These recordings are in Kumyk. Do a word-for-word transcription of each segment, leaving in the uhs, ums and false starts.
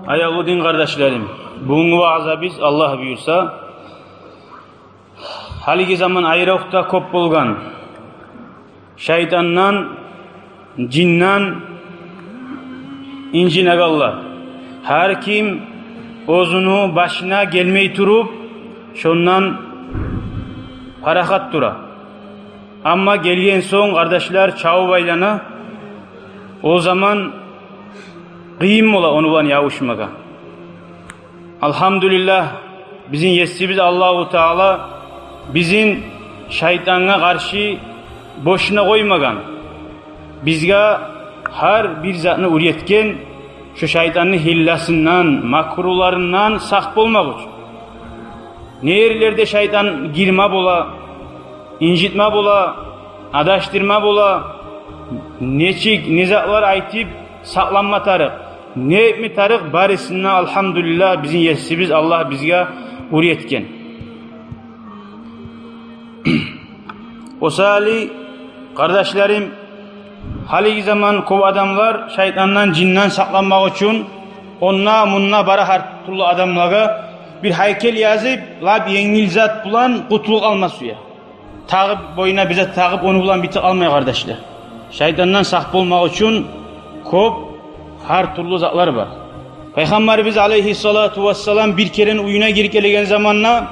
Аявлу дин къардашларым, бугюнгю ваъзабыз, Аллагь буюрса, гьалиги заман айрокъда кёп болгъан шайтандан, жиндан инжинегенлер. Гьар ким оьзюню башына гелмей туруп, шондан парахат тура. Амма гелген сонг, къардашлар, чавуп айлана. О заман къыйын бола ону булан ябушмагъа. Алгьамдулиллагь, бизин Есибиз Аллагьу Таала бизин шайтангъа къаршы бошуна къоймагъан. Бизге гьар бир затны уьйретген, шо шайтанны гьилласындан, макруларындан сакъ болмакъ учун. Не ерлерде шайтан гирме бола, инжитме бола, адашдырма бола, нечик, не затлар айтып сакъланма тарыкъ, не этме тарыкъ, барысын да, алгьамдулиллагь, бизин Есибиз Аллагь бизге уьйретген. О саялы, къардашларым, гьалиги заман кёп адамлар шайтандан, жиндан сакъланмакъ учун онда-мунда бара, гьар тюрлю адамлагъа бир гьайкел язып, лап енгил зат булан къутулуп къалма сюе. Тагъып, боюна бир зат тагъып, ону булан битип къалмай, къардашлар. Шайтандан сакъ болмакъ учун кёп гьар тюрлю затлар бар. Пайхаммарыбыз алайгьиссалату вассалам бир керен уьюне гирип гелеген заманда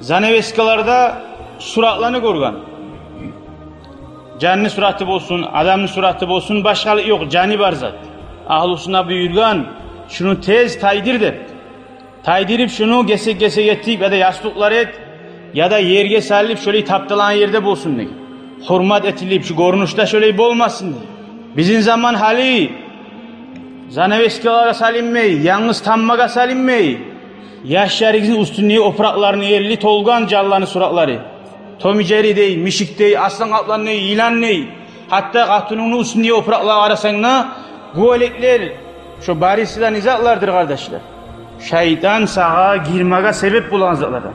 занавескаларда суратланы гёрген. Жанны сураты болсун, адамны сураты болсун, башгъалыкъ ёкъ, жаны бар зат. Агьлюсюне буюргъан, шуну тез тайдыр деп. Тайдырып шуну гесек-гесек этип, яда ястукълар эт, яда ерге салып, шолай тапталагъан ерде болсун деген. Гьюрмат этилип, шу гёрюнюшде шолай болмасын деген. Бизин заман гьали занавескалагъа салынмай, янгыз таммагъа салынмай, яшларыгъызны уьстюндеги опуракъларыны ерли толгъан жанланы суратлары. Том и Жери дей, мишик дей, арслан-къаплан дей, йылан дей. Гьатта къатынынгны уьстюндеги опуракълагъа къарасанг да, гёлеклер, шо барысы да не затлардыр, къардашлар? Шайтан сагъа гирмеге себеп болагъан затлардан.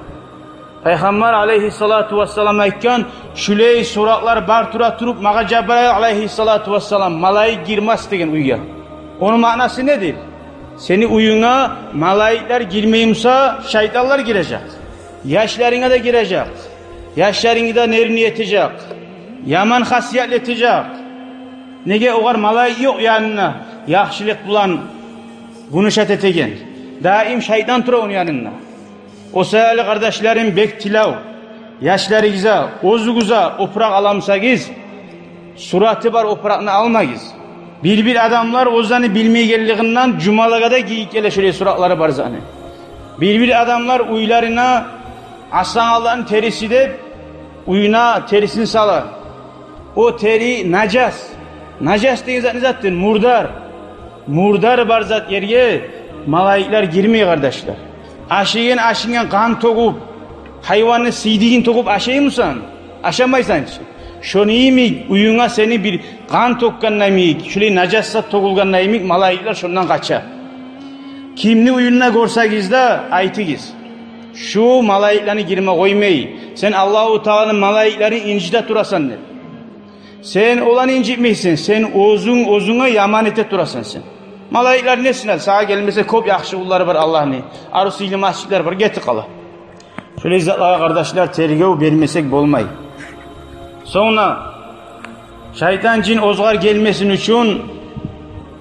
Пайхаммар алайгьиссалату вассалам айтгъан: «Шулай суратлар бар тура туруп, магъа Жабрайыл алайгьиссалату вассалам, малайик гирмес деген уьйге». Ону маънасы недир? Сени уьюнге малайиклер гирмей буса, шайтанлар гирежек. Яшларынга да гирежек. Яшларынгны да нервный этежек. Яман хасиятлы этежек. Неге, огъар малайик ёкъ янында, яхшылыкъ булан гюнюшат этеген. Даим шайтан тура ону янында. О саялы, къардашларым, бек тилев, яшларыгъызгъа, оьзюгюзге опуракъ ала бусагъыз, сураты бар опуракъны алмагъыз. Бир-бир адамлар оьзлени билмейгенлигинден жумалагъа да гийип геле шолай суратлары бар затны. Бир-бир адамлар уьйлерине арслан-къапланны териси деп, уьюне терисин сала. О тери нажас. Нажас деген зат не затдыр? Мурдар. Мурдар бар зат ерге малайиклер гирмей, къардашлар. Ашайгъан ашынгдан къан тёгюп, гьайванны сийдигин тёгюп ашай бусанг, ашамайсан чы. Шону йимик, уьюнге сени бир къан тёкгенде йимик, шулай нажас зат тёгюлгенде йимик, малайиклер шондан къача. Кимни уьюнде гёрсегиз де, айтыгъыз: «Шу малайиклени гирме къоймай, сен Аллагьу Тааланы малайиклерин инжите турасан», – деп. Сен оланы инжитмейсен, сен оьзюнг оьзюнге яман эте турасан сен. Малайиклер несине, сагъа гелмесе, кёп яхшы къуллары бар Аллагьны, арив сыйлы межитлер бар, гетип къала. Шолай затлагъа, къардашлар, тергев бермесек болмай. Сонг да шайтан, жин оьзюгер гелмесин учун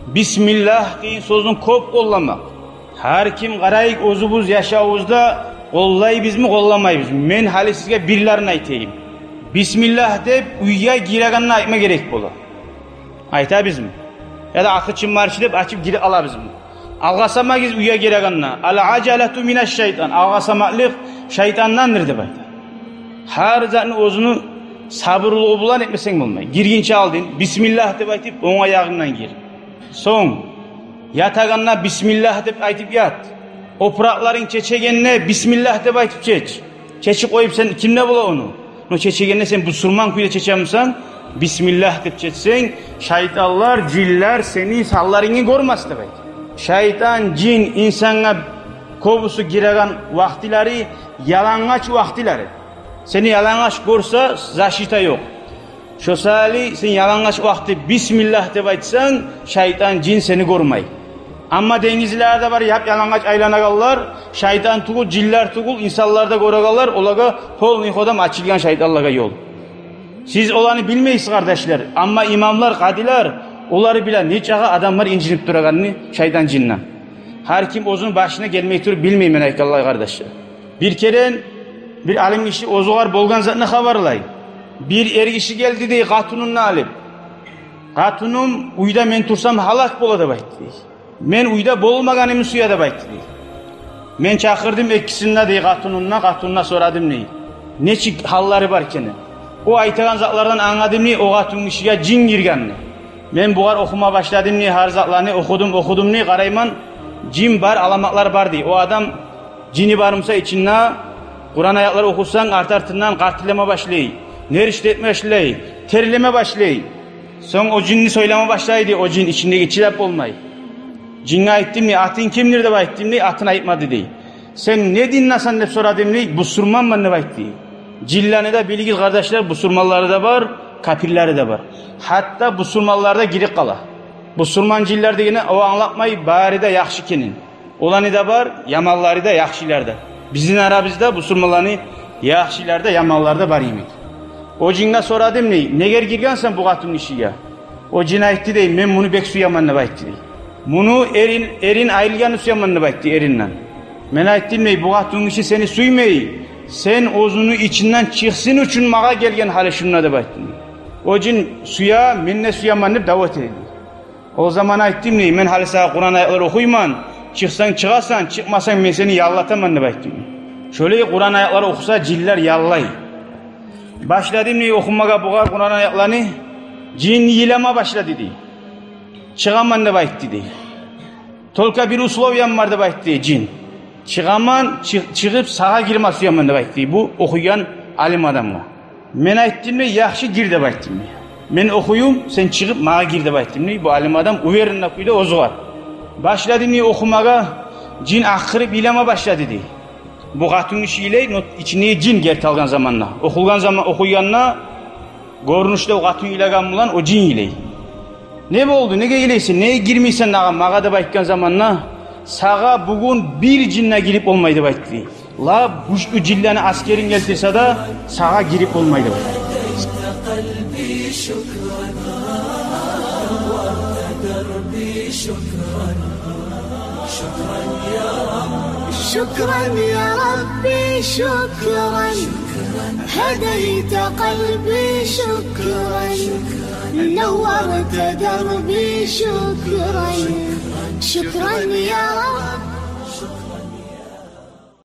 бисмиллагь деген сёзню кёп къолламакъ. Гьар ким къарайыкъ оьзюбюз яшавубузда, къоллайбызмы, къолламайбызмы? Мен гьали сизге бирлерин айтайым. Бисмиллагь деп уьйге гирегенде айтма герек бола. Айтабызмы? Яда акъычым бар чы деп ачып гирип алабызмы? Алгъасамагъыз уьйге гирегенде. Ал-ажалату минаш-шайтан. Алгъасамакълыкъ шайтандандыр деп айта. Гьар затны оьзюню сабурлугъу булан этмесенг болмай. Гиргинче алдын бисмиллагь деп айтып, онг аягъынгдан гир. Сонг, ятагъанда бисмиллагь деп айтып ят. Опуракъларынг чечегенде бисмиллагь деп айтып чеч. Чечип къоюп сен кимде бола ону? Но чечегенде сен бусурман кюйде чечемисен, бисмиллагь деп чечсенг, шайтанлар, жинлер сени санларынгны гёрмес деп айта. Шайтан, жин инсангъа кёбюсю гиреген вакътилери ялангач вакътилери. Сени ялангач гёрсе, защита ёкъ. Шо саялы сен ялангач вакъти бисмиллагь деп айтсанг, шайтан, жин сени гёрмей. Амма денгизлерде бар яп-ялангач айланагъанлар, шайтан тюгюл, жинлер тюгюл, инсанлар да гёрегенлер, олагъа полный ходом ачылгъан шайтанлагъа ёл. Сиз оланы билмейсиз, къардашлар. Амма имамлар, къадилер, олар биле нечакъы адамлар инжинип турагъанны шайтан, жинден. Гьар ким оьзюню башына гелмей туруп билмей, мен айтгъанлай, къардашлар. Бир керен бир алим гиши оьзюгер болгъан затны хабарлай. Бир эргиши гелди дей, къатынын алып. Къатыным уьйде мен турсам гьалак бола деп айтды дей. Мен уьйде болмагъанымны сюе деп айтды дей. Мен чакъырдым экисин де дей, къатынын да, къатынына сорадым дей, нечик гьаллары бар экенин. О айтагъан затлардан англадым дей, о къатынгишиге жин гиргенни. Мен бугъар охума башладым дей, гьар затланы охудум, охудум дей, къарайман, жин бар, аламатлар бар дей. О адам жини бар буса ичинде, Къуран аятлар охусанг, арт-артындан къартыллама башлай, нервничать этме башлай, терлеме башлай. Сонг о жинни сёйлеме башлай дей, о жин ичиндеги чыдап болмай. Жинге айтдым дей, атынг кимдир деп айтдым дей, атын айтмады дей. Сен не диндесен деп сорадым дей, бусурманман деп айтды. Жинлени де билигиз, къардашлар, бусурманлары да бар, капирлери де бар. Гьатта бусурманлар да гирип къала. Бусурман жинлер дегени о англатмай бары да яхшы экенин. Оланы да бар яманлары да, яхшылары да. Бизин арабызда бусурманланы яхшылары да, яманлары да бар йимик. О жинге сорадым дей, негер гиргенсен бу къатынгишиге? О жин айтды дей, мен муну бек сюемен деп айтды дей. Муну эрин, эрин айрылгъанны сюемен деп айтды, эринден. Мен айтдым дей, бу къатынгиши сени сюймей, сен оьзюню ичинден чыкъсын учун магъа гелген гьали шунда деп айтдым дей. О жин сюе, мен де сюемен деп дав эте дей. О заман айтдым дей, мен гьали сагъа Къуран аятлар охуйман, чыкъсанг чыгъасан, чыкъмасанг мен сени яллатаман деп айтдым дей. Шолай Къуран аятлар охуса жинлер яллай. Башладым дей охумагъа бугъар Къуран аятланы, жин йылама башлады дей. Чыгъаман деп айтды дей. Только бир условиям бар деп айтды дей жин. Чыгъаман, чы-, чыгъып сагъа гирме сюемен деп айтды дей бу охуйгъан алим адамгъа. Мен айтдым дей, яхшы, гир деп айтдым дей. Мен охуюм, сен чыгъып магъа гир деп айтдым дей. Бу алим адам уверенный кюйде оьзюгер. Башладым дей охумагъа, жин акъырып йылама башлады дей. Бу къатынгиши йылай, но ичиндеги жин герти алгъан заманда. Охулгъан заман, охуйгъанда гёрюнюшде о къатын йылагъан булан о жин йылай. Не болду, неге йылайсан, неге гирмейсен дагъы магъа деп айтгъан заманда, сагъа бугюн бир жин де гирип болмай деп айтды дей. Лап гючлю жинлени асгерин гелтирсе де, сагъа гирип болмай деп айтды. شكرا يا ربي، شكرا. هديت قلبي، شكرا. نورت دربي، شكرا. شكرا يا رب.